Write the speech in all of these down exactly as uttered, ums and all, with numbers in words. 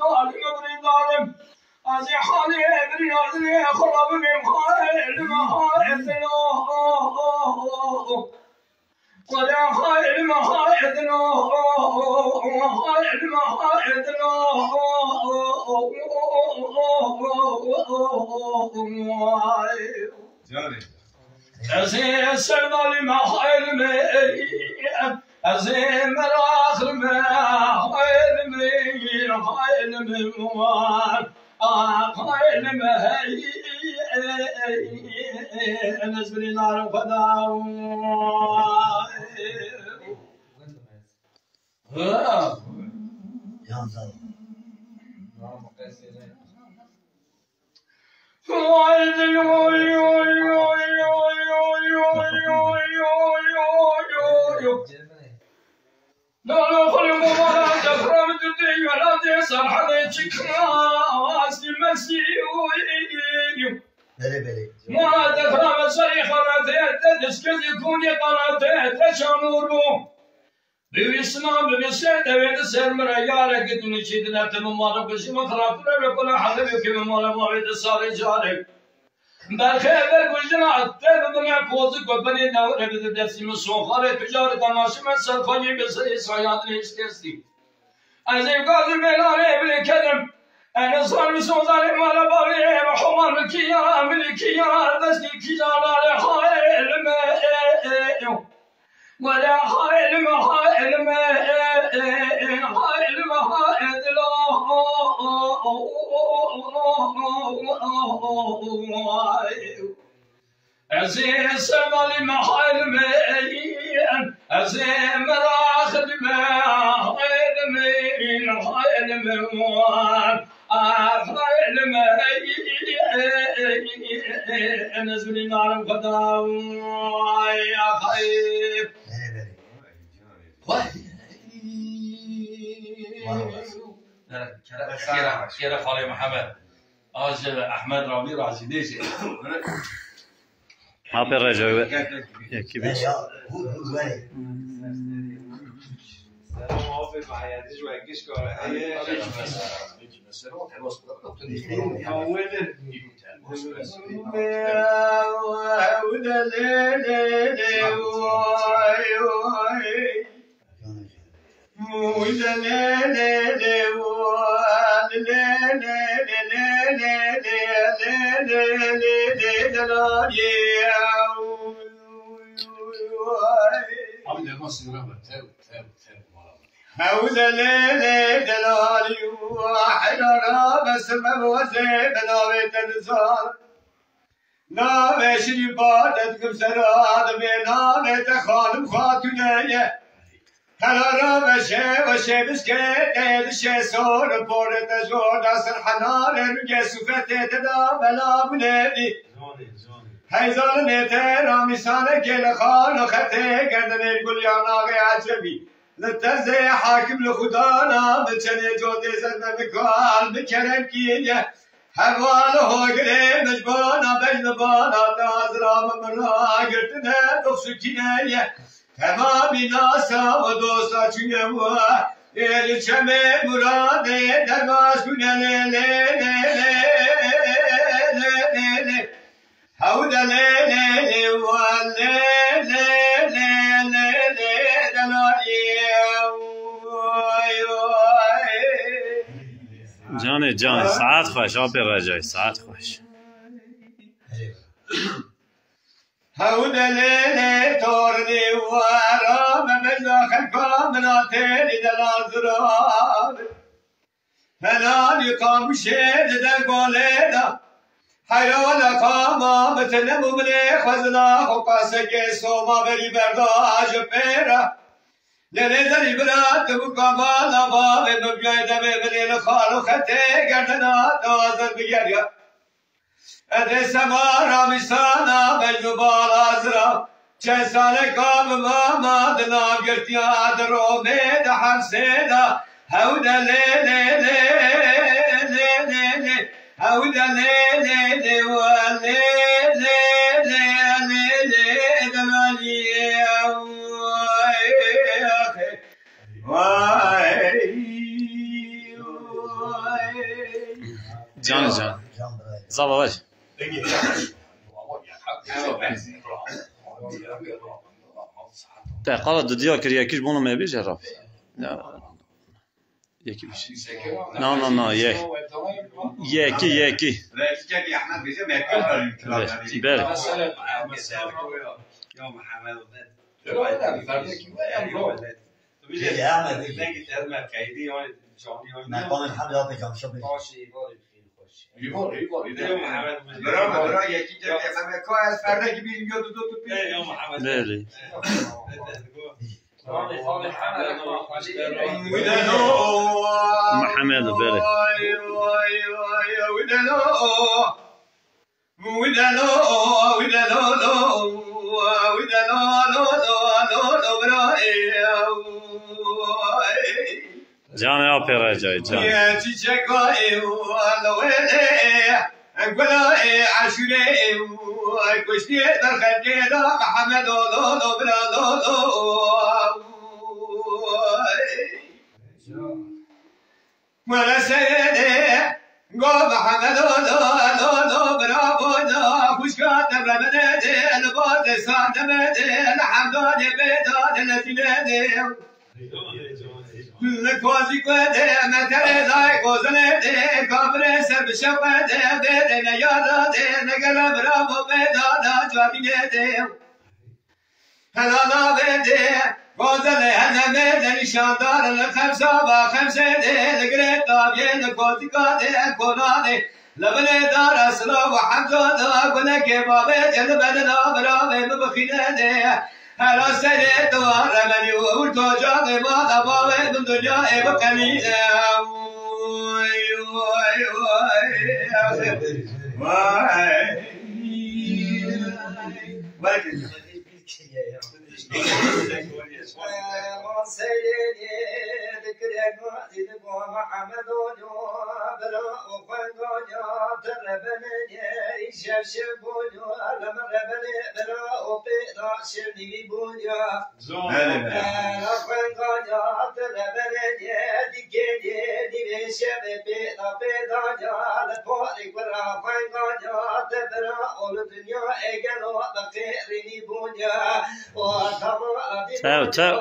Halime birîndarim. Ez ê halê birîndarim, xwe bibêm halime halime. Qere halime halime. Halime halime. Canê. Ez ê serdalî me hayl me, ez ê meraql me hayl me, hayl me wan, ah, hayl me hey, ez birîndarim xwe da. Yan zan. Belê, belê. Bi wî sinan, bi wî ser, devê di ser min re yarek, tu min çî dine, tu min mala xwe ji min xirabtir e, bi kula hezê wê kê min mala mavê di sarê carê. Berxê ber ku jina te bi min e, kozik ku binê dewre bi di destî min soxarê tu carê danaşi me ser xwe yê bi serê sayadinê ji destî. Ez ê gazî mêlanê bilê kedim. Ene zan bi sozanê mala bavê, bi homan bi kiyar, bilê kiyar, destî kiyar, lale hayê li me. Wele hayl me, hayl me, hayl me, hayl dilo. Ez ê sevalî me, hayl me, ez ê meraxil me, hayl me, hayl me wan. Ax, hayl me, ez birîndarim xwe da. Ay, ax, ay. Belê, belê. Vay. Kere, kere, kere Xalê Mihemed. Aj Ehmed Rabî razî nêjê. Apê Recai we. Yekî biç. Ya, bu, bu, bu. Selam abi, bayadij ve giş kare. Abi, devam, sınıra bak. Tev, tev, tev. Hewde lê lê delalî û helala besime wezê bi navê te dizan. Navê şirî bade dikim sera dibê navê te xanim xatune ye. Helala veşe veşe biske te dişe sor pore te jor da ser henare rüge sufete te da bela bulevî. Heyzanê te ramîsane ke li xan û xetê gerdenê gul ya naxê ecebî. Li tezê hakim li xudana bi çenê cotê zerbe bi kal bi kerem kî ye. Heval hogirê mijbana bejnibana te azra min min ra girtine bixşikîne ye. Temamî nasa û dosta çûne wa. Ê li çemê muradê derbaş bûne lê lê lê lê lê lê lê. Hewde lê lê lê wa lê lê lê lê lê delalî. Oy, oy. Canê can, saet xweş, apê Recai, saet xweş. Hewde lê lê tornî wa ra me bejna xelka min a têrî delal ziran. Helalî qamuşê dide golê de. Heyra wele qama mitine mumlê xwezina xwe qasekê soma berî berda ji pêra. Lê lê derî bira tu bu kamala bavê min biyay demê min ê li xal û xetê gerdina dazer bigeriya. Edê sema ramîsana mecnû bala zira. Çend saleka bi mama di nav girtiya di romê di hemsê de. Hewde lê lê lê lê lê lê. Hewde lê lê lê we lê lê lê lê lê delalî. Vay, vay, vay. Can can. Zava ver. Te qala dudiya kir, yekî ji bo me bêje rab. Ya. Yekî bêje. Na, na, na, ye. Yekî, yekî. Bêle. Meqamê Hemd ya pêkan şo bê. Bravo, bravo, yekî te pê Hemd ka ez ferdekî bînim ya du du tu pê. Bêle. Mihemed, bêle. Canê apê Recayî, can. Were seyedê, go Mihemedo, lo, lo, lo, bravo, lo, xwişka te remedê, li ba te sandemedê, li hemdanê bêda, li netinedê. Li kozî ku de meterê dayê gozinedê, kabirê ser bi şeqedê, bêdê neyara dê, negere bravo, bêda, da, cadinedê. Helala vêdê, gozelê her demê de nîşandar, li xemsa ba xemsê dê, li girê taviyê, li kotika dê, kola dê, li binê dara silav û hemza da, gunekê bavê, cê li bedena biravê min bixîne dê. Hera serê tu remenî û ewil to cavê mala bavê min dinyayê biqenîne. Vay, vay, vay, vay. Vay. Belê, belê. Tev, tev.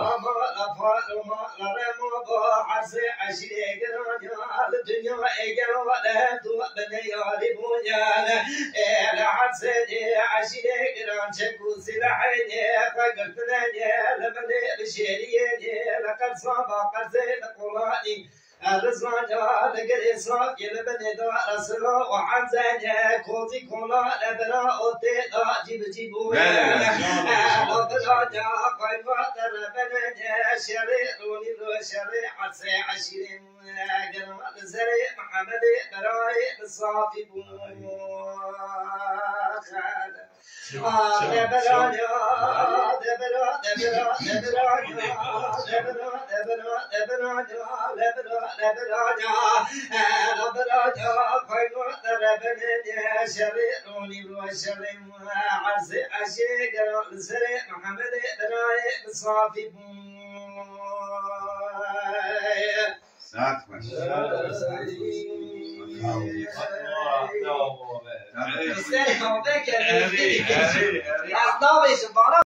Erzanya li girê safiyê li binê dara sira û hemzeyê kozî kola li bira û tê da cî bi cî bûye. Bele, bele. Ela biraya xweyva te rebenê şerê ronî ro şerê ersê eşîrê gera li serê Mihemedê birayê li safî bû. Saet xweş. Saet xweş. Ez nabêjim, bana